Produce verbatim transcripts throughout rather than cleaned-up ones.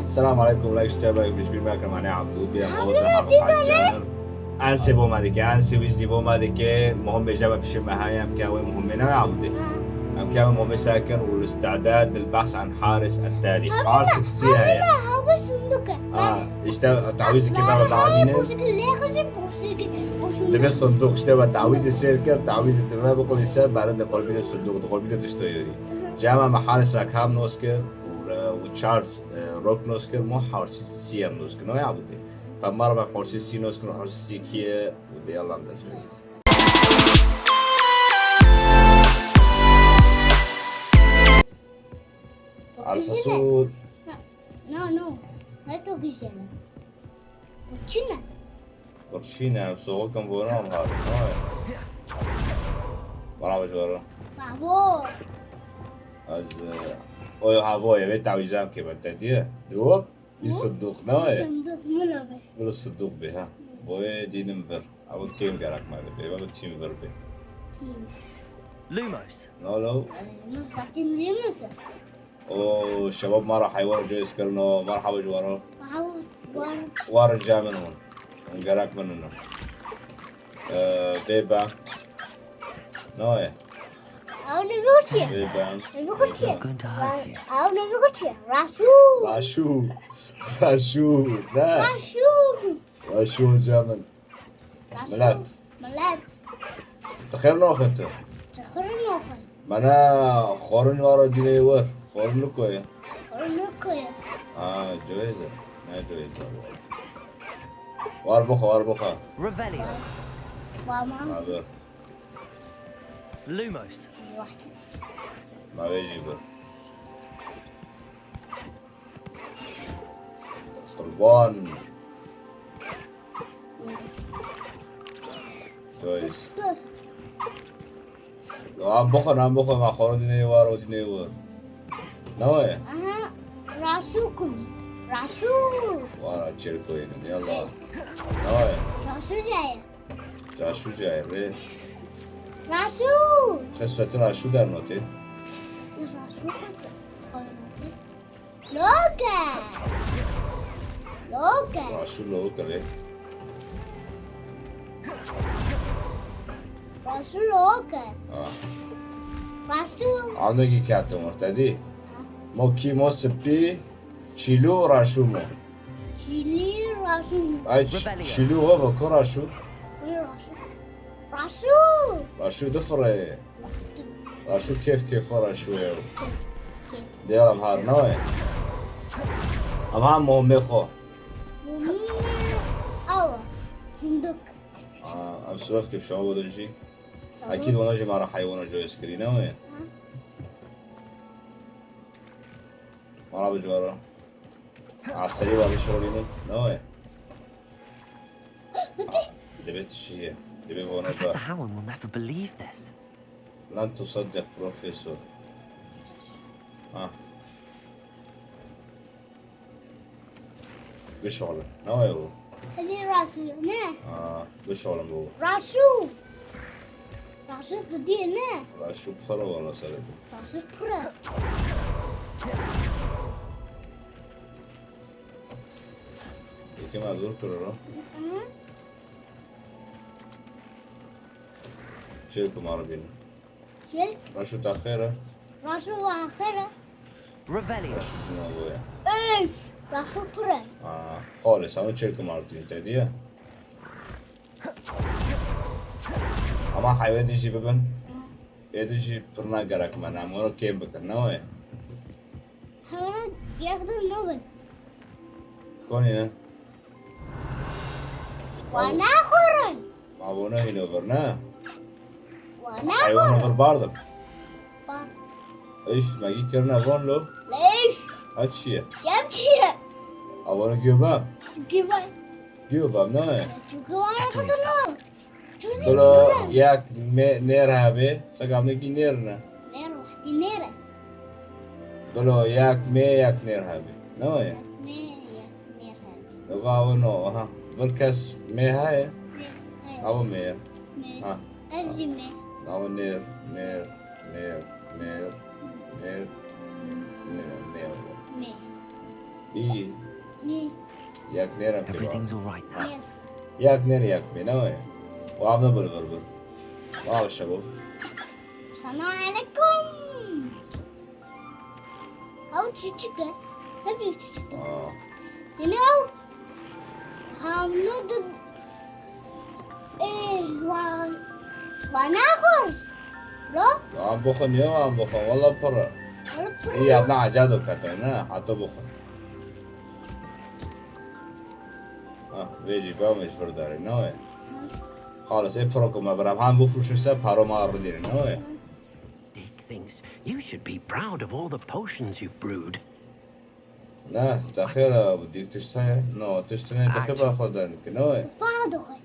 السلام عليكم، لايك اشتبك بجبير ماكر معناه عبدو دي أموت حق حجر. أنسي بو مالك، أنسي ويزلي بو مالك، مهم إجابة بشي مهاية مكاوي مهم نوع عبدي. مكاوي مهم ساكن والاستعداد للبحث عن حارس التالي. حارس السياية. هذا صندوق. آه، اشتبك تعويذ كده ولا عادينه؟ دبي الصندوق، اشتبك تعويذ السير كده، تعويذ التمام بقول يسال بعد قلبي الصندوق، قلبي تشتو يوري. جامع محارس راكهام نوسكر و، و Charles، آه، Rock نوسكر، مو حارس سي ام نوسكر، نو يا عبدي. فمرة بحارس سي نوسكر، حارس سي كيه، ودي الله مدس بيت. على الحصول. No, no. ما تقولش أنا. Çin e. Birçîne, soxokim voran har. Bana bejwaro. Bravo. Ez, e, oyo havoye ve tawîzam ke ben te diye. Hop, bir sındık ne ye? Sındık mı la be? Bir sındık be ha. Boye dinim ver. Ama kim gerek mali be? Ben tim ver be. Tim. Lumos. Ne lo? Ay, ne fatin değil misin? O şebab mara heywan coyes kirino, merhaba ji waro. Merhaba, war. War ca min hûn. Hûn gerek min hûn. Ee, bê ben. Noye. Ew ne bixurçiye? Bê ben. Ne bixurçiye? Going to hurt you. Ew ne bixurçiye? Raşû. Raşû. Raşû. Ne? Raşû. Raşû ca min. Milet. Milet. Tu xêr naxwe tu? Tu xêr naxwe. Mene xwarin wara dîneyê wir. Xwarin nikoye. Xwarin nikoye. Ha, cewêz e. Ne cewêz e. War bixwe, war bixwe. Revelio. War maz. Abi. Lumos. Wah. Ma vê jî bir. Qurban. Joyce. Em bixwin, em bixwin, em xwarin dînê war û dînê wir. Ne wê? Aha, raşû kum. Raşû. Wara çêrkoyînin, yalla. Ne wê? Raşû jayê. Raşû jayê rê. Raşû. Xesretin raşû dernotê. Raşû. Loke. Loke. Raşû loke lê. Raşû loke. Ha. Raşû. Anegî ketim ortedî. Mo kî mo sipî, çîlû raşû mo. Çîlî raşû. Ay, ç-, Rebellion. Çîlû o bo, ko raşû? Raşû. Raşû. Raşû difire. Raşû kêf kêfa raşû ye. Kêf, kêf. Dê em har nayê. Em ha momê xwe. Momê awa. Fındık. Aa, em siref kêf şawa din jî. Tamam. Ekîd wana jî mara heywana coyes kirî, ne wê? Ha. Mara bi cwara. Aa, serî wa bişolînin, ne wê? Bitti. Dibê tu çi ye? Dibê bona Professor da. Howin will never believe this. Lan tu saddeq profesor. Ha. Bişolin. Ne wê bu? Hadi raşû, ne? Ha, bişolin bu. Raşû. Raşû tu diye ne? Raşû para wala sere bu. Raşû para. Yekê me dûr kir ro. Hı. Çêl ku ma re bînin. Çêl? Raşû te xêr e? Raşû wa xêr e? Revelio. Raşû tu ne boye? Ey! Raşû pir e. Aa, xalê, sen çêl ku ma re bînin te diye. Ama heywe dî jî bibin. Ê dî jî pir ne gerek me, em wero kêm bikin, ne wê? Hewra yek din nabin. Konî ne? Wa naxorin. Ma bo ne hîno vir, ne? Wa naxorin. Heywana vir bardim. Bar. Îş, me gî kirine von lo? Leş. Ha çi ye? Cem çi ye? Avana göbem. Göbem. Göbem, ne? Çünkü var kadın. Bilo yek mê nêr hebê, se gavnekî nêr ne? Nêr wehtî nêr e. Bilo yek mê yek nêr hebê. Ne ye? Mê yek nêr hebê. Gava no, aha. Bir kes mê heye? Mê heye. Gava mê ye. Mê. Ha. Ev jî mê. Gava nêr, nêr, nêr, nêr, nêr, nêr, nêr. Mê. Bî. Bî. Yek nêrem pê. Everything's all right now. Nêr. Yek nêr yek bî ne wê. Wa ne bir bir bir. Wa şebo. Selamun aleyküm. Hav çiçik e. Hep çiçik e. Aa. Seni hav. Hav ne de. Ey, wa. Wa ne xor. Lo. Wan bixwe niye wan bixwe. Walla pir e. Alıp Î ev ne eca do kete ne. Hata bixwe. Ah, vê jî ba me ji vir darê ne wê. Xalis ê piro ku me biram han bifrûşin ser paro ma ridîne ne wê. Dick thinks you should be proud of all the potions you've brewed. Ne, te xêr e, dîk tişt heye. No, tişt ne, te xê ba xwe dernikî ne wê. Tufağa doxay.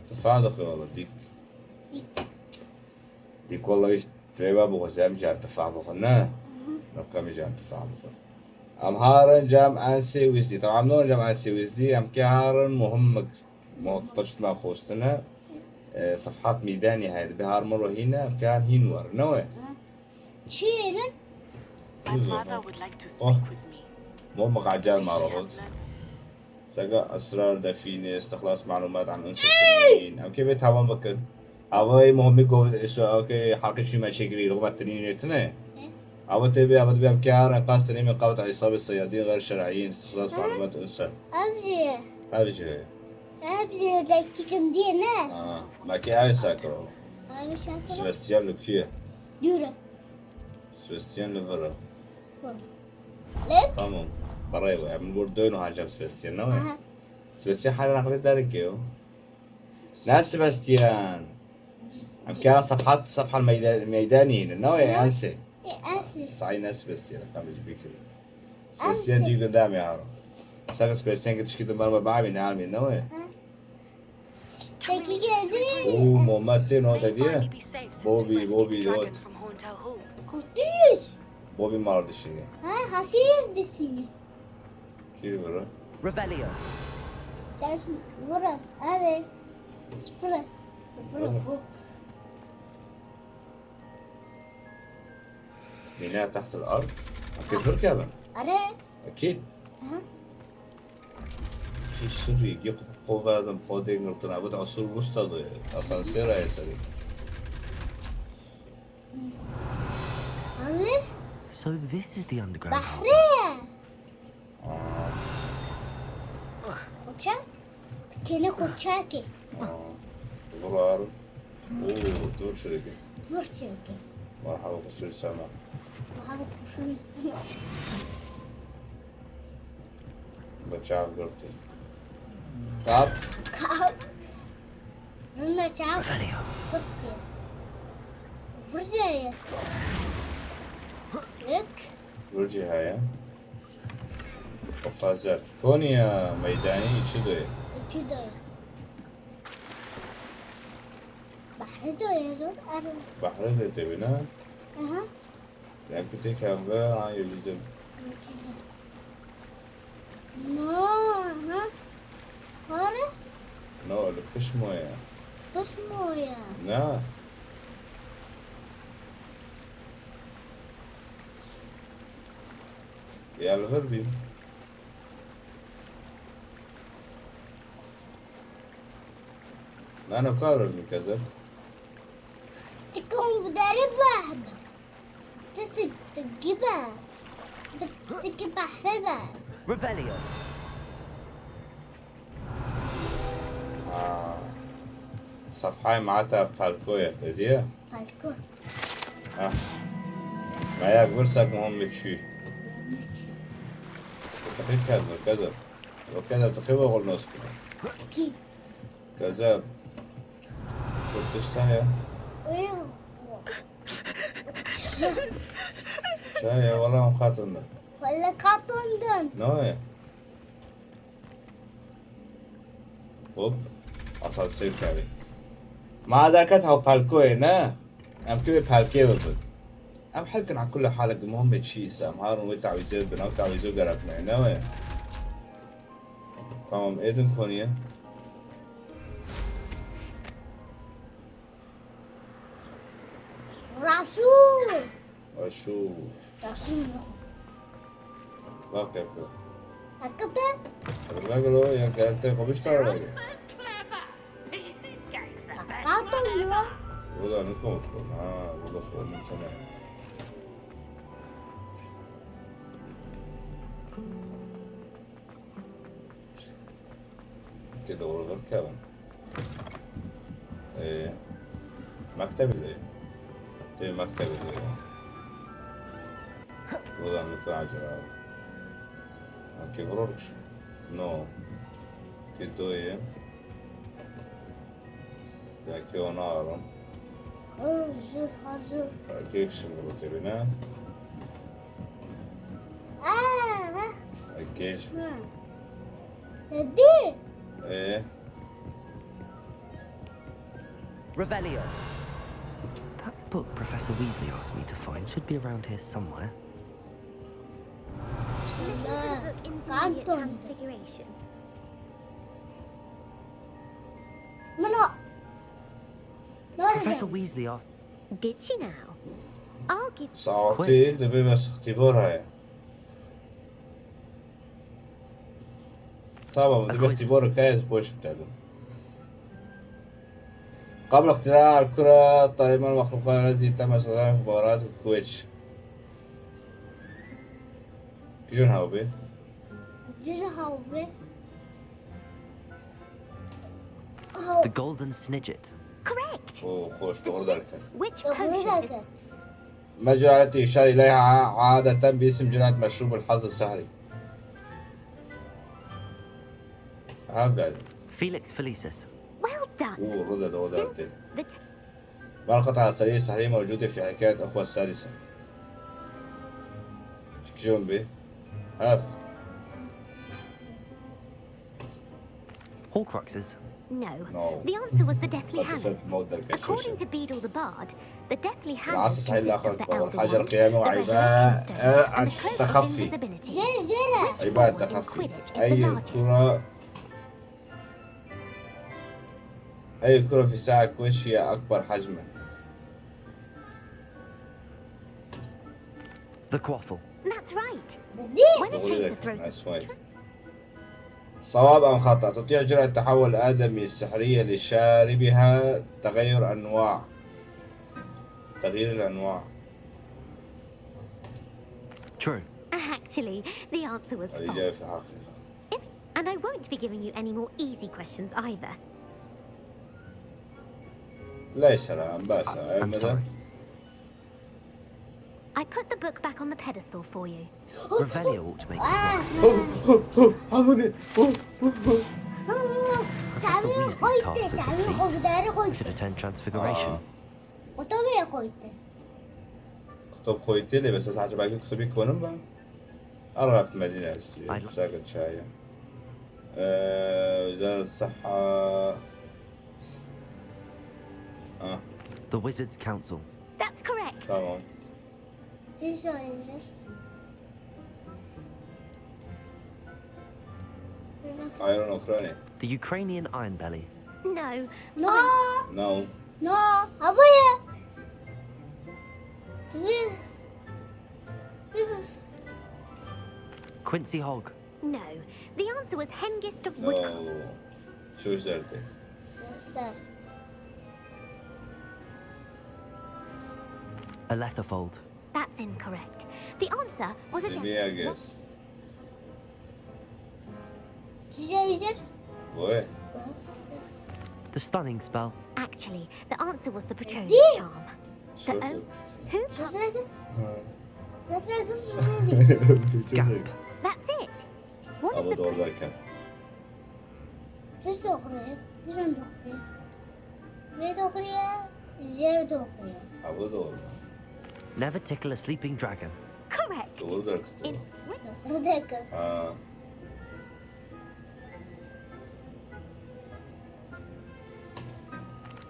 Tifa dixwe wala dîk. Dîk wala wî rêwa bixwe em jî tifa bixwe ne. Nokka em jî tifa bixwe. Em harin cem ensê wîzdî. Tamam ne cem ensê wîzdî. Em ke harin muhim mik. Mo tişt me xwestine. E, sefhat mîdenî heye. Bi har min ro hîne. Em ke han hîn wer. Ne wê? Çênin. My mother would like to speak with me. Mo miqacel ma She ro has hot. learned Sega esrar defîne, istixlas malumat an unsur tinîn. Em ke bê tamam bikin. Avayê muhimî covid iso, okey, haqî çî me çêkirî, rixmet tinîn yetine. Ava tê bê, ava dibê em ke har, enqaz tinî min qavet isabê seyadîn, xeyr şer'în, istixlas malumat unsur. Ev jî. Ev jî. Ev jî de kikim diye ne? Aa, me ke ev sakiro. Ev şakir. Sebastian li kuye. Dure. Sebastian li vir e. Lek. Tamam. Berê we. Em li wir dön û hancam Sebastian ne we? Aha. Sebastian hala naqlê derek e yo. Ne Sebastian. Em ke sefhat, sefha meyda-, meydanî ne. Ne we ense. E, esi. Sahi ne Sebastian. Tam ji bikir. Sebastian dî gunda me haro. Saka Sebastian ke tişkî de merme bavê ne almê ne we? Peki geldi. Oo, Mohammed tê no te diye. Finally be safe since Bobby, we rescued Bobby, the dragon what? From Haunter Hall. Hatiyüz. Bobby mar dişini. Ha, hatiyüz disini. Kir vura. Revelio. Gelsin vura. Hadi. Sıfır. Sıfır bu. Bina tahtel ard. Akid bir kevin. Are. Akid. Aha. Çi sirrî, gi qova dem xodê girtin. Abid asur wusta do. Asansera ye serî. Are. So this is the underground. Bahre. Aa, Koça. Kene koça ki. aa. Vurar. Oo, dur şireke. Dur çeke. Merhaba kusur sana. Aha, kusur. Bıçağı gördü. Kap. Kap. Rına çap. Revelio. Kutki. Vurca ya. Ek. Burcu haya. Kafazet. Konya meydanı içi de. Üçü de. Bahri de yazıyor. Arı. Bahre de tebina. Aha. Yakıtı kahve ha yüzüdüm. No, aha. Arı. No, öyle kışma ya. Kışma ya. Ne? Ya li vir bî. Nano kar vir bî kezeb. Tikom videre bab. Tisi tigi be. Tigi bahre be. Revelio. Ha. Safhay mata palkoya te diye. Palko. Ha. Nayak virsak muhim çi. Taqî kezeb, kezeb. Kezeb taqî ve gol nos kine. Ki. Kezeb. Kurtiştan ya. Uyu. Şaya wala hum xatindir. Wala katondun. No ye. Hop. Asansör kevê. Ma derket ha palkoyê ne? Em tu palkê bibin. Em helkin a kulle halek muhim çi ise em harun wê tawîzê bin, ew tawîzo gerek me ne we. Tamam, êdin koniye. Rasu. Aşu. Rasu. Bak yapıyor. Hakikaten. Öyle gel o ya, gel tek o bir tane öyle gel. Katon mu? Bu da ne konuşuyor? Ha, bu da sorun sana. Ki doğrudur Kevin. Ee, mektebê de. Tê mektebê de. Buradan lütfen acele abi. Ki vurur. No. Ki doyum. Belki onu alırım. Hazır, hazır. Belki ekşi vurur cebine. Aa. Belki geç. Hı. Dedi. Ee? Revelio. That book Professor Weasley asked me to find should be around here somewhere. Looking for the book Intermediate Transfiguration. Mına. Professor Weasley asked. Did she now? I'll give. Saetî dibe bes ixtîbar heye. Tamam, dibe ixtîbar heye, ez boş bitedim. قبل اختراع الكرة، طيران المخلوقات التي تم استخدامها في مباراة الكويدش. Kijon hawbe? Kijon hawbe? The Golden Snidget. Correct. Oo, hoş, doğru derken. Which potion is ما جرعة التي يشار إليها عادة باسم جرعة مشروب الحظ السحري. Aferin. Felix Felicis. Well done. Oo, rıda da o derken. Since the t- ما القطعة الأساسية السحرية موجودة في حكاية أخوة السادسة؟ Kijon be? Haf. Horcruxes? No. No. The answer was the Deathly Hallows. According to Beedle the Bard, the Deathly Hallows consist of the Elder Wand, the Resurrection Stone, and the Cloak of Invisibility. Which wand in Quidditch is the largest? أي كرة في ساحة الكويدش هي أكبر حجمًا؟ The Quaffle. That's right. When a chaser throws the. صواب أم خطأ؟ تطيح جرعة التحول الآدمي السحرية لشاربها تغير أنواع. تغيير الأنواع. True. Actually, the answer was false. الإجابة في الحقيقة. If, and I won't be giving you any more easy questions either. لا يا سلام، بس. I put the book back on the pedestal for you. Revelio ought to make it work. Professor Weasley's tasks are complete. I should attend Transfiguration. Kutabê xwe te. Kutab xwe te lê bes ez hecebakî kutabî konim ben. Araf Medine ez. Ay. Güzel çaya. Ee, Wizara Sıhha. Ah. The Wizards' Council. That's correct. Tamam. Kî şaîr? Iron Ukraine. The Ukrainian Iron Belly. No. No. No. No. Hava ya. Quincy Hogg. No. The answer was Hengist of Woodcroft. No. Sözlerde. Sözler. Alethafold. That's incorrect. The answer was a. Maybe, I guess. What? The stunning spell. Actually, the answer was the Patronus charm. The o-, who? Gap. That's it. One of the. Ama doğru derken. Tişt oxuye, tişt oxuye. Vê doxuye, jêr doxuye. Ha, bu doğru. Never tickle a sleeping dragon. Correct. Doğru derken. In. Doğru derken. Ha.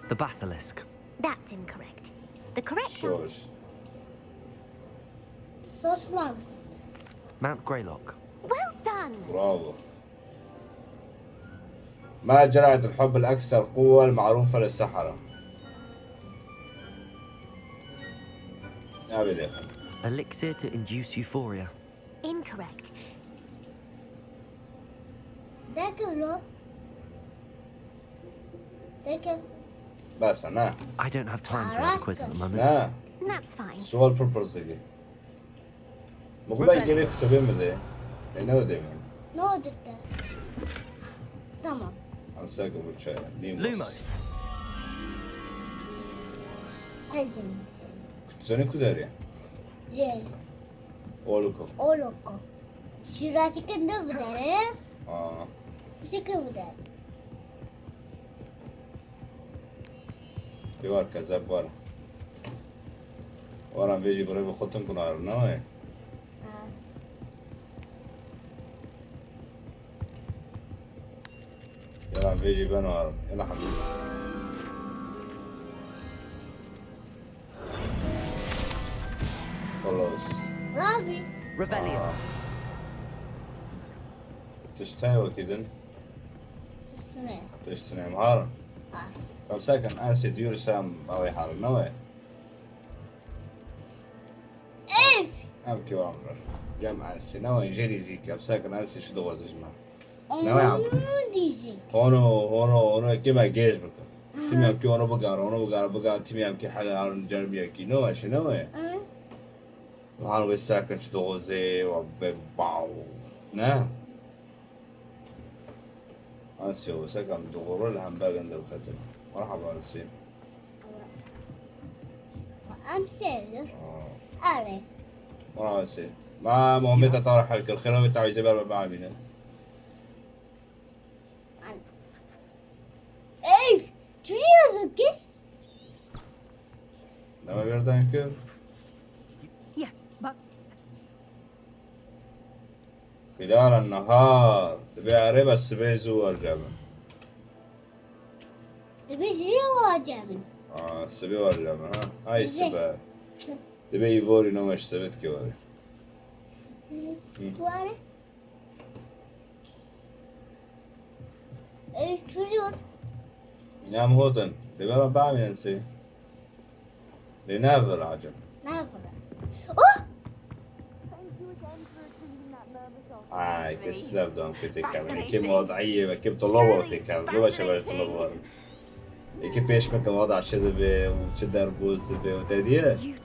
The basilisk. That's incorrect. The correct answer. Şoş. Sosman. Mount Greylock. Well done. Bravo. ما جرعة الحب الأكثر قوة المعروفة للسحرة؟ Elixir to induce euphoria. Incorrect. Dekir lo. Dekir. Bes e, ne? I don't have time for another quiz at the moment. Ne. That's fine. Sual pir pirs dike. Min xwe belkê vê kutubê min de. Ê ne dê min. Ne oldu de? Tamam. Em seke bu çaya. Nîm. Lumos. Ezin. Kutsoni ku derê? Jê. Oluko. Oloko. Şiratikin ne bu dere? Aa. Şiki bu dere. Pê war kezeb war. Waran vê jî birê bi xwe tin kunar, ne wê? Ha. Yaran vê jî ben war. Ela hemî. Xelas. Ravi. Revelio. Tişt heye wekî din. Tiştine. Tişt ne em harin. Ha. Em sekin ensê diyur sem awê harin, ne wê? Ev. Em ki amrir. Cem ensê, ne wê jê nîzîk em sekin ensê şu dixwazê ji me. Onu Ne wê am? Diyecek. Ono, ono, ono, ki me gêj bikin. Tim em ki onu bigar, onu bigar, bigar, tim em ki helal cermiyekî. Ne wê, şey ne wê? Hı. Hal wê sekin şu dixwazê, wa be baw. Ne? Ansê wê sekin dixwazê li hembergin derketin. Merhaba Ansê. Em sevdi. Aa. Are. Merhaba Ansê. Ma Muhammed te tarih hal kir. Xêra wê tawîzê ber me biamîne. Ey, çuçi yazık ki? Deme birden kir. Yeah, but Hilal nehar. Dibê erê be sibê zû werce min. Dibê zû werce min. Aa, sibê werce min, ha? Ay Sibê. Sibê. Dibê îvorî name ji sibê dikê werê. Tu are? Ey, çuçi yaz. Îna em hotin. Dibê me bamînin sê. Lê ne vir acem. Ne yapalım? Oh! Ay, kes lev dam ke tê kevin. Eke wadaiye ve eke tolava tê kevin. Ve başa ver tolava. Eke pêş me ke wada çi dibe û çi derbûz dibe û te diye. Beautiful.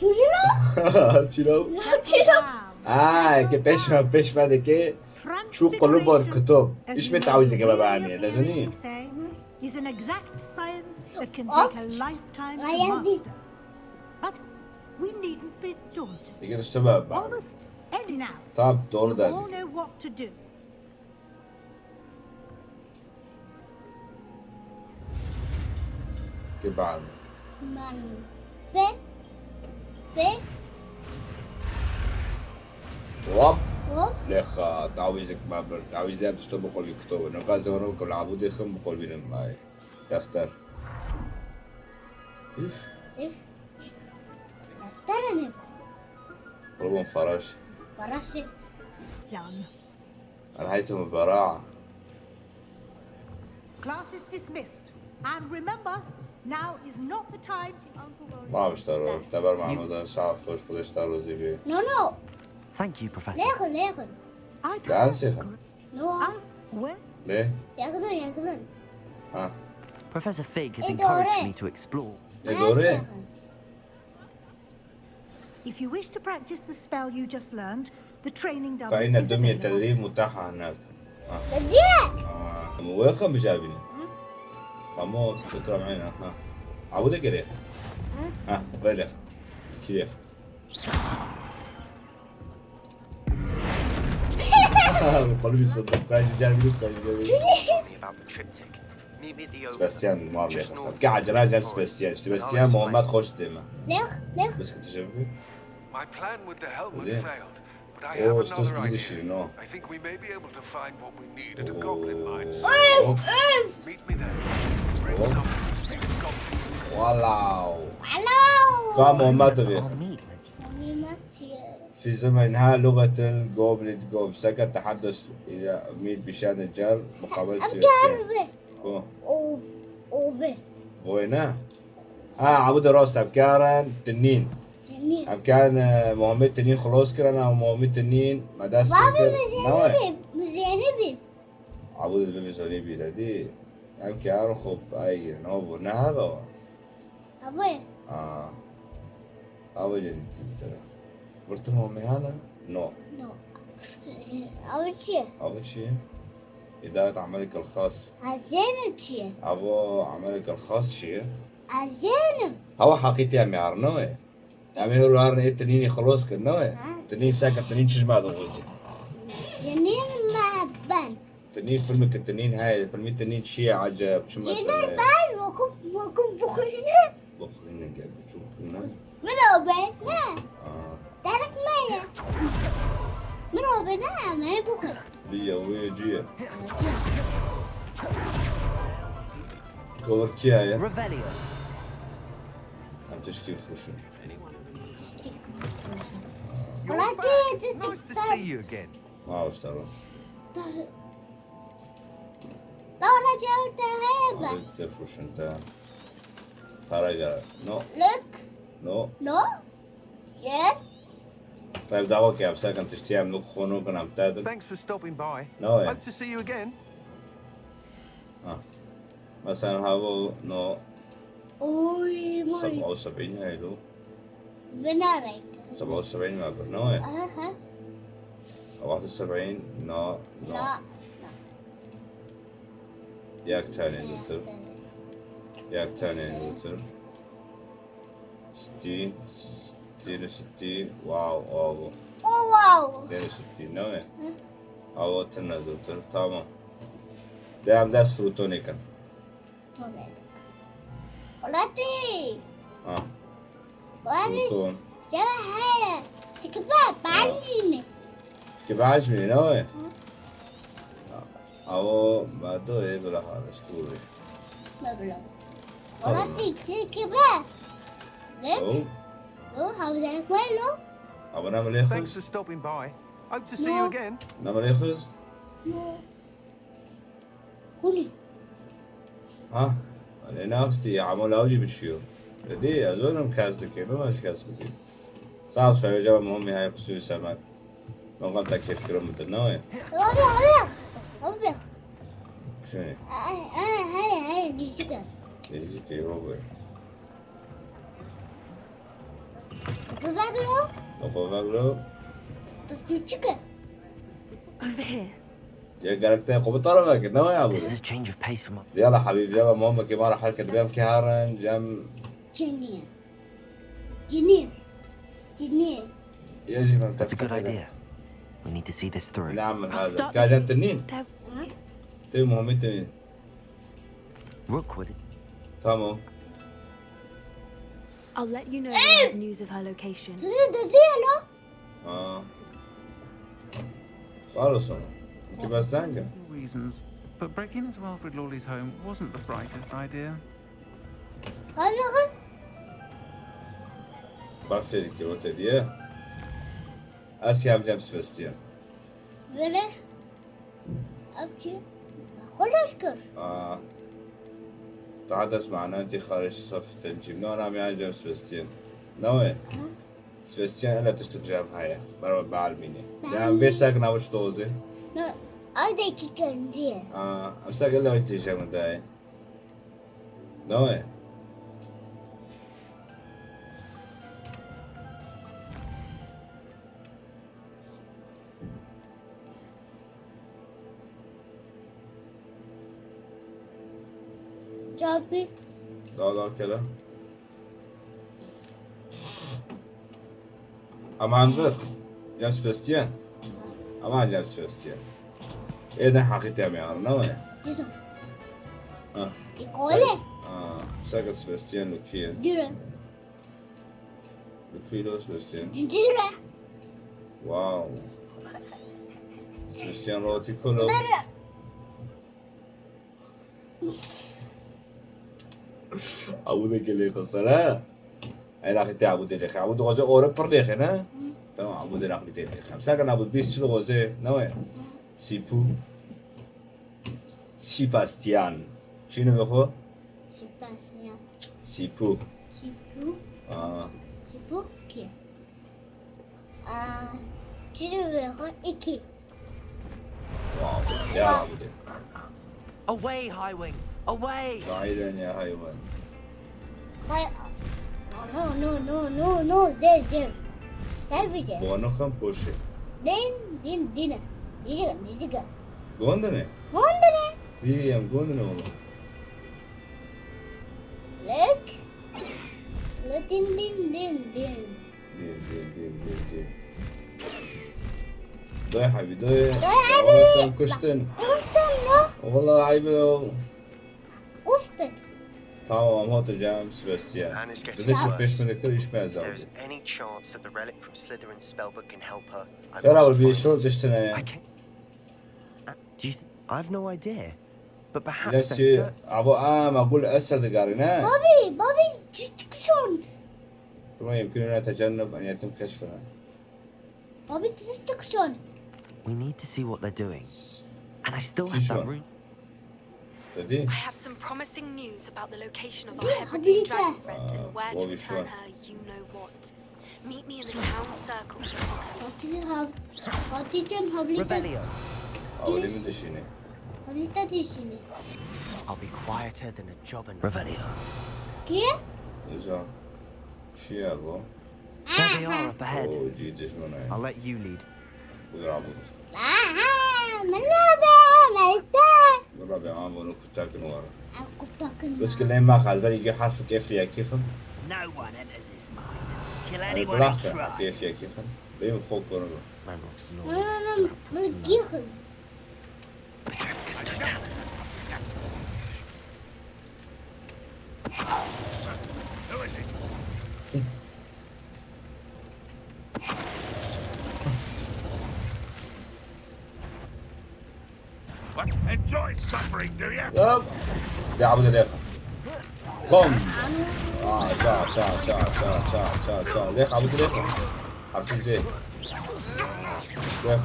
Çuçi yaz. Çilo. Çuçi yaz. Ay, ke pêş me, pêş me de ke şu qulubor kitap. Iş me tawîzê ke baba aniye, dezunî? Is an exact science that can Of take a lifetime to Ryan did. Master. But we needn't be daunted. Eke diştu baba. Almost any now. Tam doğru You dedin. All know what to do. Ke baba. Ben. Ve. Ve. Hop. Hop. Lexa, tawîzek me bir. Tawîzê em diştu bi qulbî kitap. Neka zewano ke labû dêxim bi qulbî nim ay. Defter. Üf. Üf. Deftere ne bu? Qulbûn faraş. Parası. Done. Erhaytum bera. Class is dismissed. And remember, now is not the time to. Ma biştaro. Teber Mahmudan saat hoş, Xwedê ji te rozî bê. No, no. Thank you, Professor. Lêxin, lêxin. I Lan found sêxin. good. No. Ah, well, Ne? Yakın, yakın. Ha. Professor Fig has E, encouraged doğru. Me to explore. E doğru. if you wish to practice the spell you just learned, the training double فإن is الدمية available. تدريب متاحة هناك. Hadi. آه. وين خم بجابينه؟ ها؟ قامو تكرم عينه، ها؟ عودة كده. ها، بلغ. كده. قلبي صدق، قاعد يجابينه، قاعد يجابينه. Told me about the triptych. Meet me at the Overlook. Sebastian مار Just ليه north of كاع the جراج forest. سباستيان And I'll سباستيان explain. مهمات خوش ديما. Lex, Lex. بس كنت شايفه. My plan with the helmet Öyle. failed, but I Oo, have usta another bir idea. Düşün, o. I think we may be able to find what we need at a goblin mine. Oo. Meet me there. Bring Oo. some of the spirit goblin. Wow. Hello. قام مهمات بيه. I'll meet. Mühimmat şey. في زمن ها لغة الجوبلت جوب سكت تحدث إلى ميد بشان الجار مقابل سباستيان. Garbe. كو. Ov. Ove. بوينا. ها عبود راس أبكارا تنين. Nî. Em kan, e, Muhammed Tenîn xilos kirin, em Muhammed Tenîn me dest pê kir. Bavê min Zeynebî, min Zeynebî. Abû dibê min Zeynebî de dî. Em kan xwe ay, ne bû, ne hebe wa. Abê. Aa. Abê de dî tira. Birtim o meyana? No. No. Abê çi ye? Abê çi ye? Îdaret amelek el xas. Azênim çi ye? Abê amelek el xas çi ye? Azênim. Hawa haqî te me arno ye. Em ê hûr harin ê tinînî xilos kir, ne ye? Ha. Tinîn seke tinîn çi ji me dixwazî? Tinîn me ben. Tinîn filmeke tinîn heye, filmî tinîn çi ye eceb, çi mesele ye? Tinîn ben, wekum, wekum bixwîne. Bixwîne gel, biçûk ne? Min o be, ne? Aa. Derek me ye. Min o be, ne, me bixwîne. Bi ye, wê cî ye. Cover kî ye? Revelio. Em tişkî bifroşin. You're back. Nice to see you again. Ma hoş tamam. Dora cewte heye be. Abi tefroşin tamam. Para gel. No. Look. No. No. Yes. Tabii daha okey, yapsak, em tiştî em nuk xwe nukin, em te din. Thanks for stopping by. No, ya. Hope to see you again. Ha. Mesela hava no. Oy, oy. Seba û sebîn heylo. Binarek. Seba û sebîn me bir, no, ya. Aha. Seba û sebîn, no, no. No. Yek tenê zûtir. Yek tenê zûtir. Sitî, sitî, sitî, wow, wow. Oh, wow. Dê sitî, ne? Hı. Awo tine zûtir, tamam. Dê em dest frutonê kin. Tonek. Olati. Ha. Wani. Fruton. Cevher. Tikba, bandine. Tikba ajmi, ne? Hı. Awo, ma do e bila hariştûrê. Mebla. Tamam. Wala tik, tik be. Lek. So? Lo, hawda kwelo. Abone mi lê xist? Thanks for stopping by. Hope to see you again. Ne mi lê xist? No. Kuli. Ha, ne nafsti ya, ama lavcı biçiyor. Dedi ya, zorum kastı ki, ben başka kastı ki. Sağ ol, söyleyeceğim ama olmuyor, hayır, kusur istemem. Ben kadar keyif kıramadım, ne o ya? Abi, abi. Abi. Şey. Ay, ay, ay, ay, müzik. Müzik, yok be. Bebek lo. Bebek lo. Tu çike. Over here. Ya gerek te komutanı da ki, ne o ya bu? This is a change of pace for my... Yala habibi, yala Muhammed ki mara hareket, ben ki haran, cem. Ciniye. Ciniye. Ciniye. That's a good idea. We need to see this through. نعم، هذا. I'll start the... كان تنين. There... Te Muhammed Tenin. Rookwood. Tamam. I'll let you know when I have news of her location. Sizi dedi ya lo. Ha. Sağ olasın. Ki besten ki. Reasons, but breaking into Alfred Lawley's home wasn't the brightest idea. Abi, bakın. Baş dedik ya, o te diye. Ez yapacağım Sebastian. Böyle. Abi ki. Xweş kir. Aa. Daha da ma'na ti xarij saf tencim. Ne ona mi yapacağım Sebastian. Ne o? Ha? Sebastian ele tiştik cem haya. Merhaba, Balmini. Balmini. Ya, vê sek navuş dozi. No, ay da iki kendi. Aa, em sek ele wek tişem dayı. Dawê. Çapî. Daha, daha kere. Aman dur. James Sebastian. Aman James Sebastian. Ê ne heqî te me arna me. Dizim. Ha. Îkole. Ha. Saka Sebastian Lukiye. Dure. Lukiye Sebastian. Dure. Wow. Sebastian Rotiko lo. Dure. Abûdê gelê xistene. Ey, naqlî te abûdê lêxe. Abûd dixwaze ore pir lêxe, ne? Tamam, abûdê naqlî te lêxe. Em seke nabûd bîst çil dixwaze, ne we? Sîpû. Sebastian. Çi nivê xwe? Sebastian. Sîpû. Sîpû. Aa. Sîpû. Ki. Aa, çiçek ve xwe iki. Wow. Ya abi de. Away, Highwing! Away! Aynen ya hayvan. Hay. No, no, no, no, no, zer, zer. Gel bize. Boğanı kan poşe. Din, din, dine. Bize, bize. Gonda ne? Gonda ne? William, gonda ne oğlum? Lek. Le din, din, din, din. Din, din, din, din, din. Doy habi, doy. Doy habi. Allah'tan kuştun. Kustun mu? Vallahi ayıp ya. Kustun. Tamam, hotacağım Sebastian. And it's getting Dedik ki worse. peşmedeki iş mi If there yazalım? is any chance that the relic from Slytherin's spellbook can help her, I Beraber must bir find short it. üstüne ya. I can't. Uh, do you? Th- I've no idea. But perhaps there's Nefsi cer- abu ama gul esed garine. Bobby, Bobby, çık şont. Ama yemkün ona tecennüp en yetim keşfine. Bobby, çık şont. We need to see what they're doing. And I still have Keep that on. Rune. Dedi. I have some promising news about the location of our Değil, Hebridean Habilita. dragon friend and where to Bobby şu return an. her you know what. Meet me in the town circle in Proxima. Hadi ha, hadi tem hablita. Revelio. Avlimin dışını. Hablita dişini. I'll be quieter than a job and Revelio. Ki? Güzel. Şey ya bu. There they are up ahead. O cî düşmanı. I'll let you lead. Buyur Abut. Aha, merhaba, merhaba. Burada ben ama bunu kutakın var. Ay, kutakın. Bes ki lema xal beri gi harf kefli ya kifim. No one enters this mine. Kill Ay anyone bırak who ya tries. kefli ya kifim. Benim kok bunu. Ranrock's No, law no, is no, set up for bunu tonight. Giyin. Petrevcus Totalis. What? Enjoy suffering, do you? Hop. De Abut de. Kom. Aa, ça, ça, ça. De Abut de. Harfi Z. De.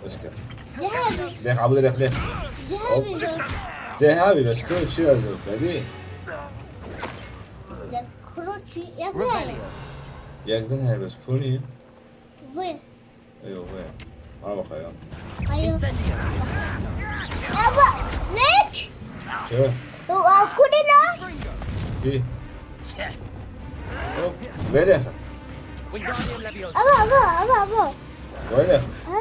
Eske. Cehabi, De Abut de. De. cehabi. Zehabi bes kuru çi yazıyor? Dedi. Ya, kroçi, ya, Revelio. Yakdın he bes kuru. Ve. Yok be. Bana bak ya. Hayır. Incendio. Ama, Nick. Şöyle. O, a, kuni la. Bir. Hop. Böyle. Wingardium Leviosa. Ama, ama, ama, ama. Böyle. Ha?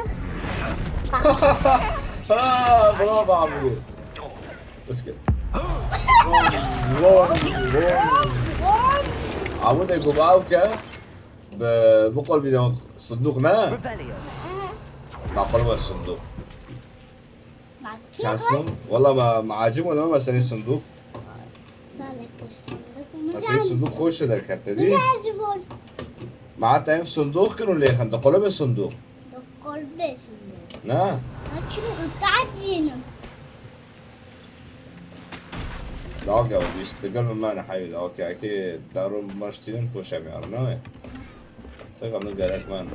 Ha, bravo abi. Let's go. Vay, vay. Abi de gubavke. Bi, bu kolbi de sunduk ne? Revelio. Makul ve sunduk. Bak, Şansım. Valla ma, ma acım ona ama senin sunduk. Sana kısımdık. Ma senin sunduk hoş eder katte değil. Güzel zibon. Ma hatta hem sunduk kırın leyhan da kolbe sunduk. Kolbe sunduk. Ne? Açılı kağıt yenim. Dalga bu işte gel ben hayır. Okey, okey. Darun maştinin poşem yarın ne? Sakın gerek ben.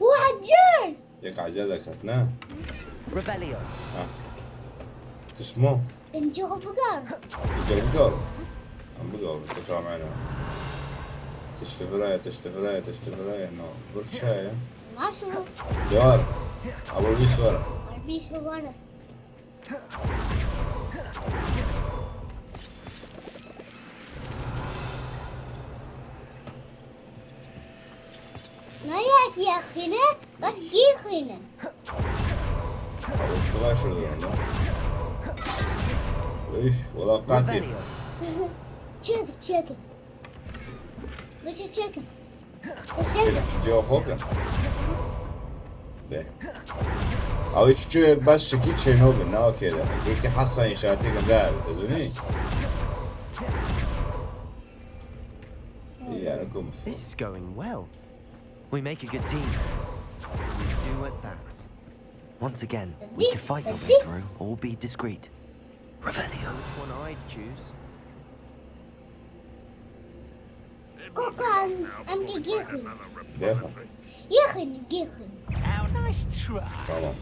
Oha, Jern. Yek acele kat ne? Revelio. Tişmo. Bence o bugar. Gel bu gel. Am bu gel. Tekrar aynı. Tişte viraya, tişte viraya, tişte viraya. No. Burçaya. Nasıl? Yar. Abi bir şey var. Bir şey var. Nereye yakını? Kaç yakını? Abi şuraya şurada yani. Üf, valla katil. Revelio. Çek, çek. Bizi çek. Bizi çek. Cevap yok ya. De. Abi çiçek bas şiki Çernobil ne okey de. Yeki hasa inşaatı kadar. Tezuni. İyi yani kum. This is going well. We make a good team. We do at bats. Once again, we can fight our way through or be discreet. Revelio. Which one I'd choose? Kokan, amca yakın. Defa. Yakın, yakın. Oh, nice try. Tamam.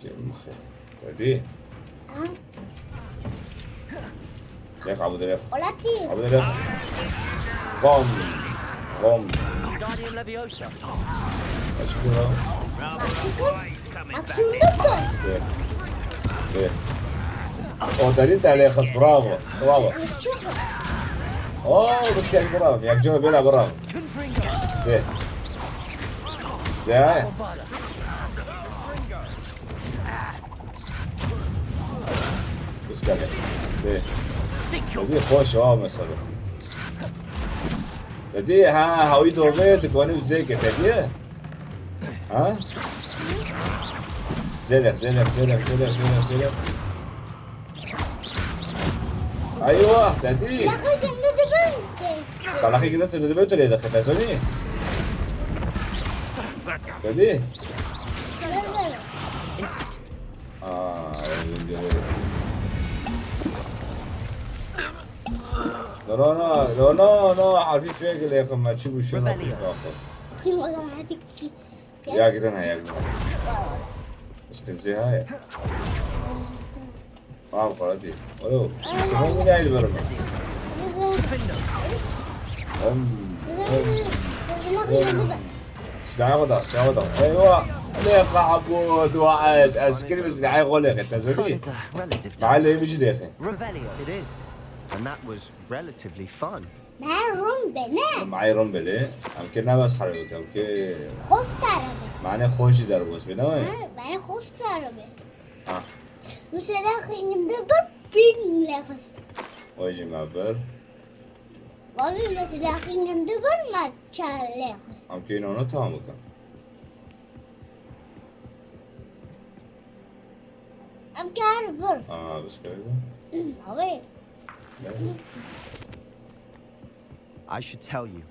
Gel bakayım. Hadi. Ha? Lêx, Abu Dilêx. Olati. Abu Dilêx. Bom. Bom. Wingardium Leviosa. Açıklı lan. Açıkın. Açıkın. Ve. Ve. O, Daniel de Lêx, bravo. Bravo. Açıkın. Oo, bişkek, bravo. Yakcı böyle, bravo. Ve. Ve. Bişkek. Ve. Ve hoş o mesela. Ve ha, ha, uydu olmaya tıkanı üzerine getirdi. Ha? Zelek, zelek, zelek, zelek, zelek, zelek. Aywa, dedi. Yakın ne de ben. Talakı gidip de de böyle de kafasını. Dedi. Aa, öyle. No, no, no, no, no, no, hafif şöyle yakın, ben çubuk şunu Revelio. hafif. Kim o zaman hadi ki. Ya gidin ha, ya gidin. Sıkıntı ha ya. Al, hadi. Oğlum, sıkıntı geldi bana. Om, om. Silahı da, silahı da. Eyvah. Ne yapma bu dua et. Eskiri bir silahı gol et. Tezoli. Is a relative to Mahalle bir şey de yakın. Revelio. It is. And that was relatively fun. Ben Rum beni. معي رمبلي. أمكن ناس حلوة. أمكن. Hoş tarafı. معناه خوشي دربوس بنوي. Ha, ben hoş tarafı. Ha. Mesela şimdi bir bin lehos. ويجي مع بر. Abi mesela şimdi bir maça lehos. أمكن أنا تامك. Em kar vur. آه بس كده. Abi. لا. I should tell you.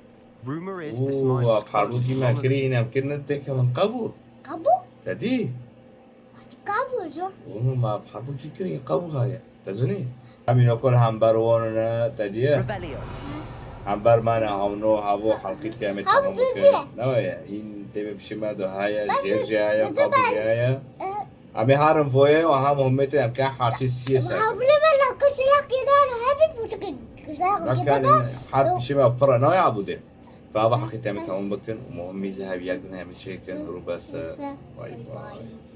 Rumor is this mine أوه، was بحربو closed كيما long كرينا، يمكن نتك من قبو. Kabu. تدي. Kabu jo. وما بحربو كي كري قبو هاي. تزوني. هم ينوكل هم برواننا تدي. Revelio. هم برمانا هاونو هاوو حلقي كامل هاو تمام تدي. ممكن. لا يا. إن تبي بشما دو هايا، بس جيرجيا هايا، تدي قبو بس. جايا. Ee, أمي هارم فويا وهم هم متى هم كان حاسي سياسة. Habli ve lakı silah gider hep bu çıkı. Güzel لا gider. كان حرب شما برا نايا عبودي. فهذا حقي تامي تمام ممكن. ومهم ميزة هاي يقدر هاي متشيكن. روباسا. Sen. باي باي.